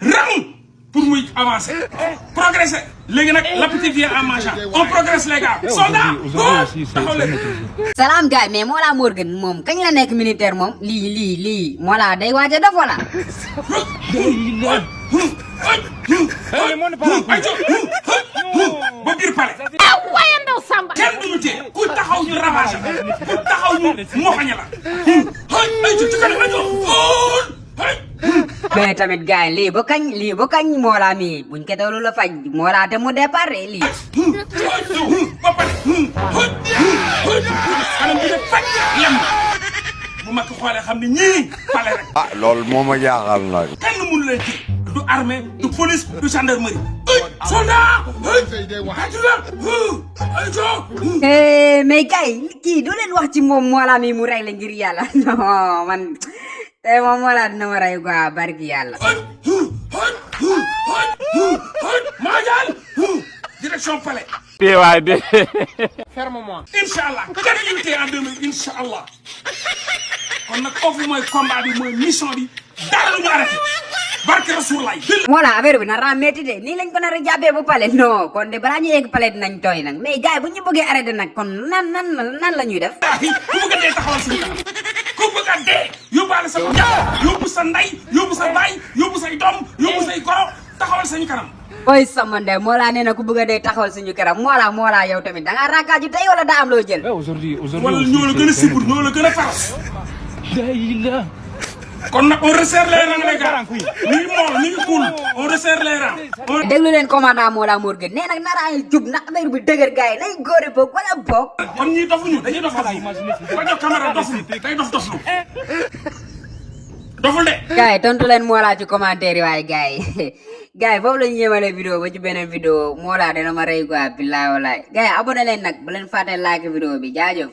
rang pour muy avancer progresser léegi nag l'appétit vient en mangeant on progresse les gars soldat salaam gars mais mollah morgun moom kañ la nekk militaire moom lii mollah day waaj a def wala ba biir pale waaye ndaw Samba kenn duñu tee ku taxaw ñu ravage ku taxaw ñu moxaña la ay ci kanam ajo mais tamit gars lii ba kañ mollah mi buñ ko doon la faj mollah te mu départ lii ba pare kanam bi ne faj yem bu ma ko xoolee xam ne ñii pale rek ah loolu moo ma jaaxal nag kenn mënu leen ci du armée du police du gendarmerie soldat mais gars kii doo leen wax ci moom mollah mi mu rey la ngir yàlla non man tey moom mollah dina ma rey quoi barki yàlla Madial direction palais waay de ferme-moi inchallah kenn unité en 2000 inchallah kon nag foofu mooy combat bi mooy mission bi dara lu ñu arrêté barke Rasulaay mollah affaire bi nar naa métti de nii lañ ko nar a jàppee ba pale non kon de balaa ñu yegg pale dinañ tooy nag mais gars yi bu ñu bëggee arrêté nag kon nan la ñuy def ku bëgg a dee taxawal suñu kanam ku bëgg a dee yóbbaale sa bopp yóbbu sa ndey yóbbu sa baay yóbbu say doom yóbbu say goro taxawal suñu kanam oy sama ndey mollah nee na ku bëgg a dee taxawal suñu kanam mollah yow tamit da ngaa raakaaju tey wala daa am loo jël wala ñoo la gën a sibur ñoo la gën a faras kon nag on resserre les rangs les gars mi ngi mool mi ngi kuul on resserre les rangs déglu leen commandant mollah morgun nee nag nara ay jub na affaire bi dëgër gars yi nay góore boog wala boog kon ñii dofuñu dañuy dof badio camara doful day doflu doful de gars yi tontu leen mollah ci commentaire yi waaye gars yi foofu lañu yemale vidéo ba ci beneen vidéo mollah dana ma rey quoi billahi wallahi gars yi abonné leen nag bu leen fàtte like vidéo bi jaajëf